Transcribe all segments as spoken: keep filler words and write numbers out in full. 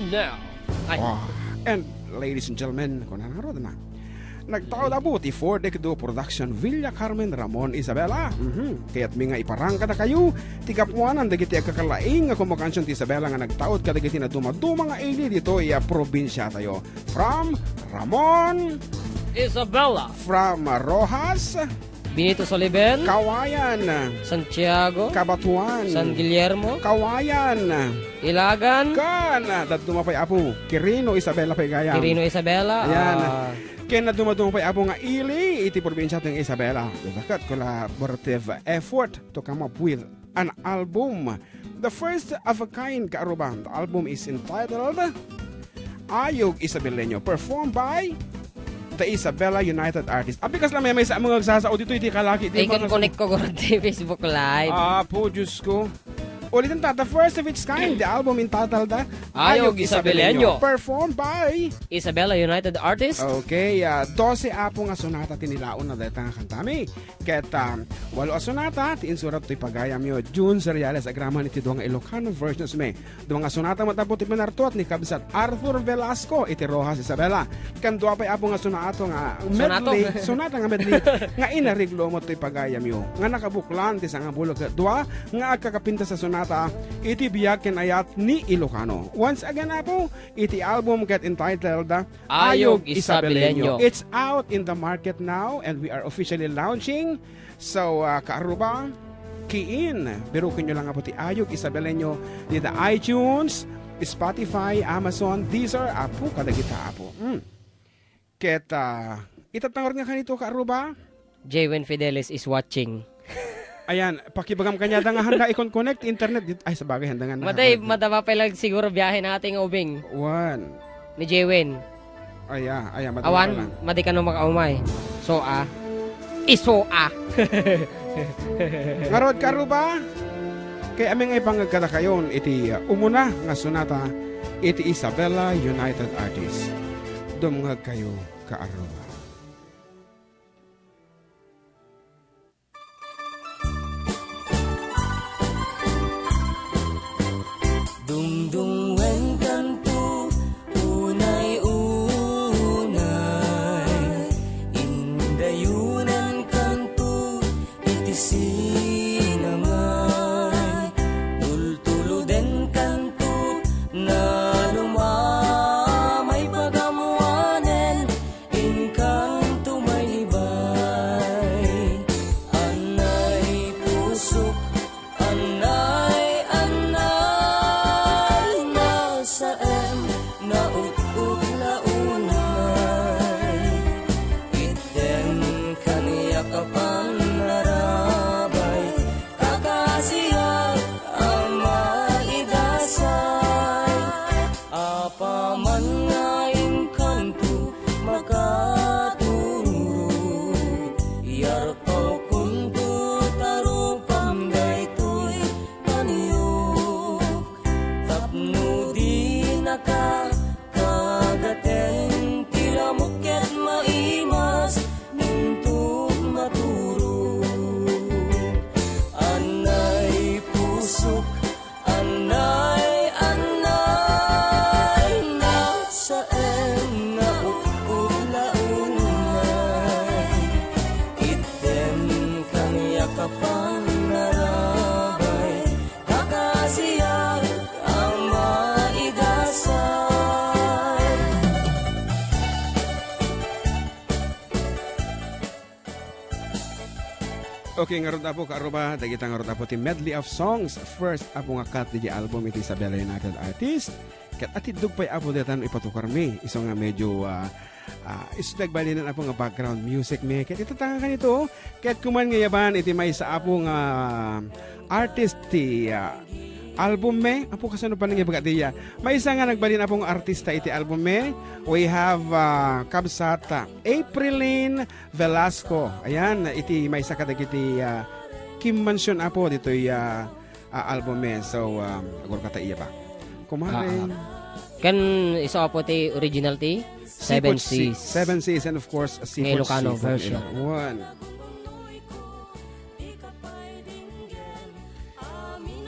Now. Ay. Ah, and ladies and gentlemen, kuna na ngarud na. Nagtaud apo ti Four Decado Production, Villa Carmen, Ramon, Isabela. Mhm. Kayatmi nga iparang kadakayo ti gapuanan dagiti agkakalaing nga kumakansion ti Isabela nga nagtaud kadagiti nadumaduma nga ili ditoy a probinsiatayo. From Ramon. Isabela. From Roxas. Benito Soliven. Kawayan. Santiago. Cabatuan. San Guillermo. Kawayan. Ilagan. Kan, dadduma pay apo. Quirino Isabela pay gayam. Quirino Isabela, Ayan. ah. Ken dadduma pay apo nga ili iti probinsia ti Isabela. With a collaborative effort to come up with an album. The first of a kind, Kaaruba. The album is entitled Ayog Isabeleño, performed by the Isabela United Artists. Apikas lang may, may sa mga nagsasao dito, iti kalaki, di I-connect ko guro ti Facebook Live. Ah, po, Diyos ko. Ulitin ta, the first of its kind, the album entitled, uh, Ayog Ayog Isabeleño, Isabeleño. Performed by Isabela United Artists. Okay, ah, dose apo nga sonata ti nilaon na dayta nga kantami. Ket, ah, walo a sonata ti insurat toy pagayamyo, June Seriales, agraman iti dua nga Ilocano versions mi. Dua nga sonata met apo ti pinartuat ni Kabsat Arthur Velasco iti Roxas, Isabela. Ken dua pay apo nga sonato nga Sonato. medley, sonata nga medley nga inareglo met toy pagayamyo. Nga nakabuklan ti sangabulo ket dua nga agkakapintas a sonata iti biag ken ayat ni Ilocano. Once again, apo, iti album ket entitled, ah, Ayog Ayog Isabeleño. Isabeleño. It's out in the market now and we are officially launching. So, ah, Kaaruba, key in, birukenyo lang apo ti Ayog Isabeleño dita iTunes, Spotify, Amazon, Deezer, apo, kadagita apo. Hmm. Ket, ah, itattangor nga kanito, Kaaruba? Jewin Fidelis is watching. Ayan, pakibagam kaniada nga handa ikon-connect internet. Dit-, ay, sabagay, handa nga Maday, nakakonnect. Madama pa lang siguro biyahe natin nga ubing. One. Ni Jewin. Aya, aya, madama Awan, pa lang. Madi ka no makaumay. So, ah. Iso, ah. Ngarud, Kaaruba? Kay aming ay pangagkadakayon iti, uh, umuna nga sonata iti Isabela United Artists. Dumngag kayo, Kaaruba. Dungdung wen kanto, unay-unay, indayunan kanto iti sinamay. Tultuluden kanto, nalumamay pagamuanen, inkanto maybay. Anay pusok, anay, anay, nasaem, naut-ut la unay. Itdem kaniak a pannarabay, kakasiak a maidasay. Apaman nga inkanto makaturog, yarpaw kunto ta rupam daytoy paniok. Tapno dinaka kagaten ti lamok ket maimas inton maturog. Anay pusok, anay, anay, nasaem, naut-ut la unay. Itdem kaniak a pannarabay, kakasiak a maidasay. Okay, ngarud apo, Kaaruba, dagita ngarud apo ti medley of songs. First apo nga cut diay album iti Isabela United Artists. Ket atiddog pay apo dayta no ipatukarmi. Isu nga medyo, ah, ah, isu ti agbalinan apo nga background music mi. Ket itatangan kanito, ket kuman nga yaban iti maysa apo nga artist ti, ah, album mi. Apo, kasano pa nga ibaga diay? Maysa nga nagbalin apo nga artista iti album mi. We have, ah, kabsat, ah, Aprilyn Velasco. Ayan, iti maysa kadagiti, ah, kimmansion apo ditoy, ah, ah, album mi. So, um, agurkata iya ba? Kumare. Ah, ah. Kan isu apo ti original ti Seven Seafood Seas. Seven Seas and of course, Seafood Ilocano Seafood version. Ilocano.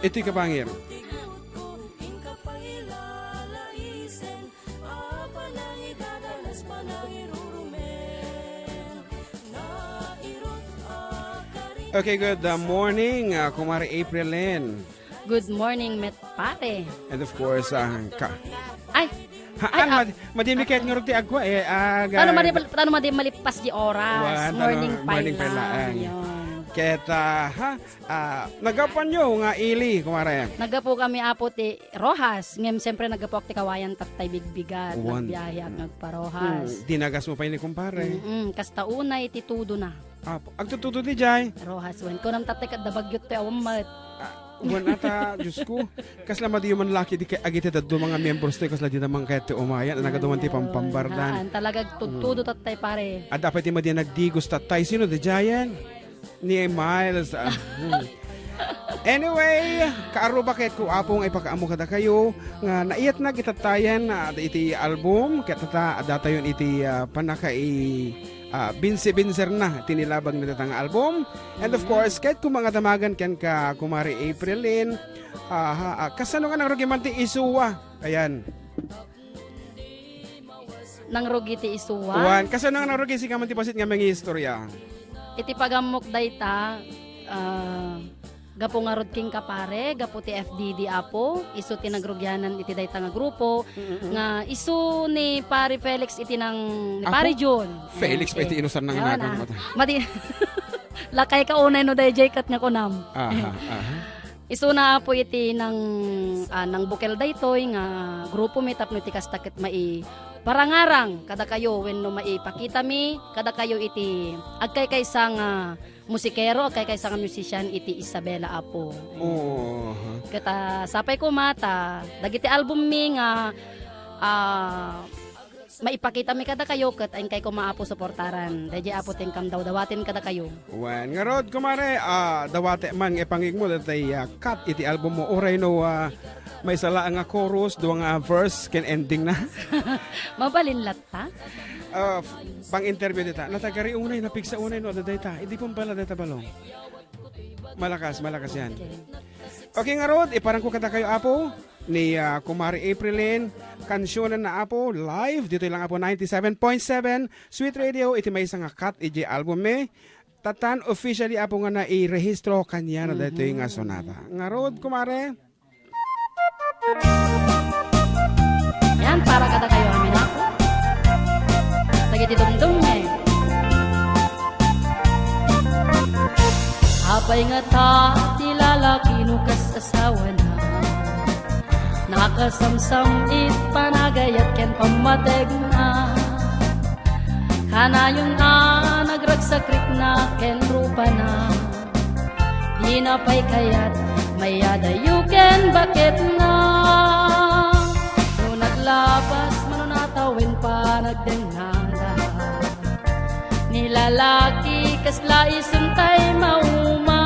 Iti kabangir. Okay, good uh, morning, uh, Kumare April Lynn. Good morning, Met Pare. And of course, uh, ka- Ay, Ha, ay, an, ah, mad- madimikit nga rugti agwa, eh, aga- tano madi, tano madi malipas di oras. Wan, tano Morning morning pala. Pala. Yun. Ket, ah, ha, ah, nagapuanyo nga ili, kumare? Nagapu kami, Apo, ti Roxas. Ngem, siyempre, nagapuak ti kawayan, tattay bigbigat. Wan. Nagbiahe ak, Mm. nagpa-Roxas. Mm, dinagas mo pa ini, kumpare. Mm-mm, kasta unay ti tudo na. Apo, agtutudo ti jay? Roxas, wen. Kunam, tattay, kadda bagyo ti awan met. Ah, wen ata, Diyos ko. Kasla madiyo man laki di kay agiti daduma nga miyembros toy, kasla dida man kayat ti umayan, nagaduman ti pampambardan. Haan, talaga agtudtudo Mm. tattay, pare. Adda pay ti madi nagdigos tattay. Sino di jayen? Ni Miles. Ah, hmm. Anyway, kaarruba ket ko, Apo, nga ipakaammo kadakayo nga naiyatnak itattayen, ah, iti album, ket ta, adda tayon iti, ah, panakai-, ah, binsi-binserna ti nilabag na dita nga album. And of Mm. course, ket koma nga damagan ken ka, Kumare April Lynn, ah, ha, ah, kasano nga nangrugi man ti isuwa? Ayan. Nangrugi ti isuwa. Wan, kasano nga nangrugi, sika man ti bassit nga mangiistorya? Iti pagammok dayta, ah, gapu ngarud ken ka, pare, gapu ti F D D, Apo, isu ti nagrugianan iti dayta nga grupo, Mm-mm. nga isu ni Pare Felix iti nang, ni Apo? Pare Jun. Felix Ayan, pa iti eh. inusarna nga Ayan, nagan ah. mata. Madi-, lakay ka unay no dayjay ket nga kunam. Aha, aha. Isuna, Apo, iti nang, ah, nangbukel daytoy nga grupomi tapno iti kasta ket maiparangarang kadakayo wenno maipakitami kadakayo iti agkaykaysa nga musikero, agkaykaysa nga musician iti Isabela, Apo. Oo, aha. Ket, ah, sapay koma ta dagiti albummi nga, ah, maipakitami kadakayo ket inkay koma, Apo, suportaran. Dayjay, Apo, ti inkam dawdawaten kadakayo. Wen, ngarud, kumare, ah, dawate man nga ipangigmo daytay, ah, cut iti album mo. Uray no, ah, maysa laeng nga chorus, dua nga verse, ken ending na. Mabalin latta? Ah, f-, pang-interview dita. Natagari unay, napigsa unay, no, adda dayta. Idi pun pala dayta balong. Malakas, malakas yan. Okay. Okay, ngarud, iparangko kadakayo, Apo, ni, ah, Kumare April Lynn, kansionen na, Apo, live, ditoy lang, Apo, ninety-seven point seven Sweet Radio, iti maysa nga cut, iti album mi. Tatan, officially, Apo, nga nairehistro kaniana Mhm. daytoy nga sonata. Ngarud, kumare? Yan, para kadakayo amin, Apo. Dagiti dumdum, eh. Apay ngata ti lalaki no kas asawana? Nakasamsam it panagayat ken pammategna. Kanayon a nagragsakrikna ken rupana. Dina pay kayat mayadayo ken baketna. No naglabas, manunatawen panagdengnganda. Ni lalaki, kasla isuntay mauma.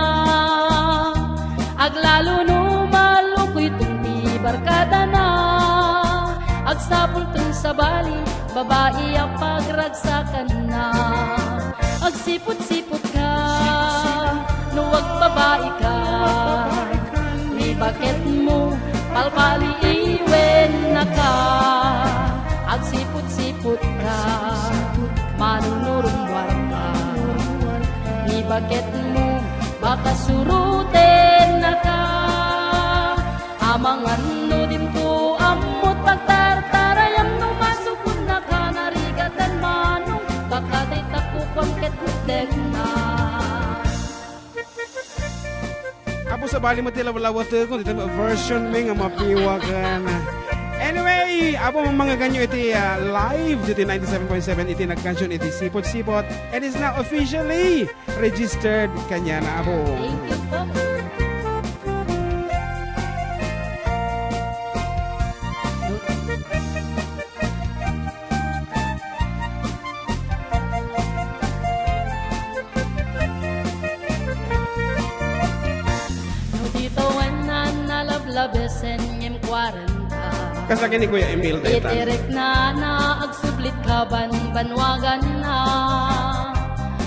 Aglalo no malukoyton ti barkadana. Agsapulton sabali, babai a pagragsakanna. Agsiput-siputka no agbabaika. Ni baketmo, palpaliiwennaka. Agsiput-siputka, manunurummuarka. Ni baketmo, baka surutennaka. Amangan no dinto ammot pagtartarayam, no masukonnaka, narigaten manong, kakadayta kukuam ket utdekna. Apo, sabali met ti lawlawateko, dita version mi nga mapiwakan. Anyway, Apo, mamangaganyo iti, ah, live diti ninety-seven point seven iti nagkansion iti Sipot-Sipot. It is now officially registered kaniana, Apo. Thank you po. No di tawenan nalablabesen ngem kuarenta. Kasla ken ni Kuya Emil daytan. Iti riknana agsublit kabanbanwaganna.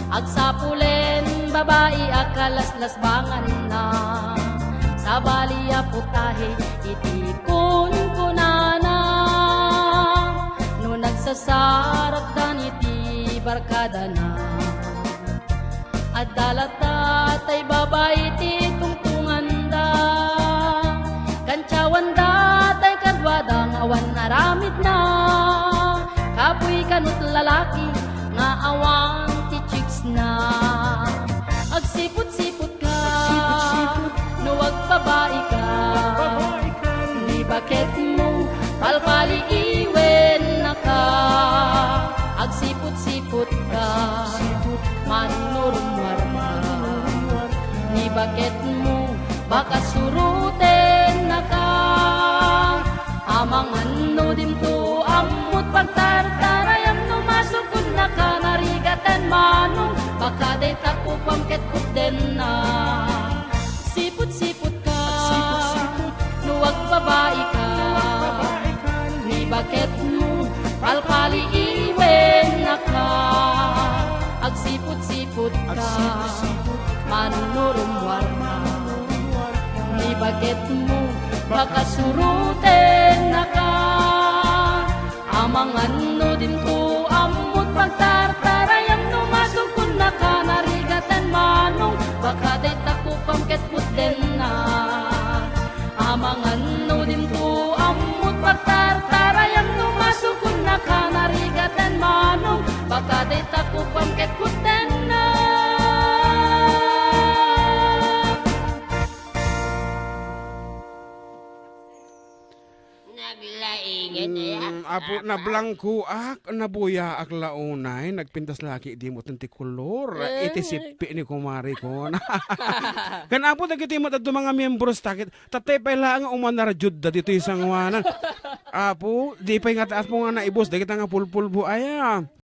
Agsapulen babai a kalaslasbanganna. Sabali a putahe iti kunkunana. No nagsasarakdan iti barkadana. Adda latta tay babai ti tungtunganda, kantiawanda tay kaduada nga awan aramidna. Kapuy kanut lalaki nga awan ti chicksna. Agsiput-siput ka, no agbabai ka, ni baketmo palpaliiwennaka. Agsiput-siput ka, manurummuarka. Ni baketmo, baka surutennaka. Amangan no dinto ammot pagtartarayam, no masurkonnaka narigaten manong, baka dayta kupam ket kutdenna. Siput-siput ka, no agbabai ka, ni baketmo palpaliiwennaka. Agsiput-siput ka, manurummuarka. Ni baketmo, baka surutennaka. Amangan no dinto ammot pagtartarayam, no masurkonnaka narigaten manong, baka dayta kupam ket kutdenna. Amangan no dinto ammot pagtartarayam, no masurkonnaka narigaten manong, baka dayta kupam ket kutdenna. Naglainget, eh. Mm, apo, nablangkoak, nabuyaak la unay, nagpintas laki di mo ti kolor. Eh. Iti sippi ni kumari ko. Kan apo, dagiti met adto mga miyembros, takit, tatay pay laeng nga umanarjud da ditoy sanguanan. Apo, di pay nga taas mo nga naibus, dagita nga pulpulbo, aya.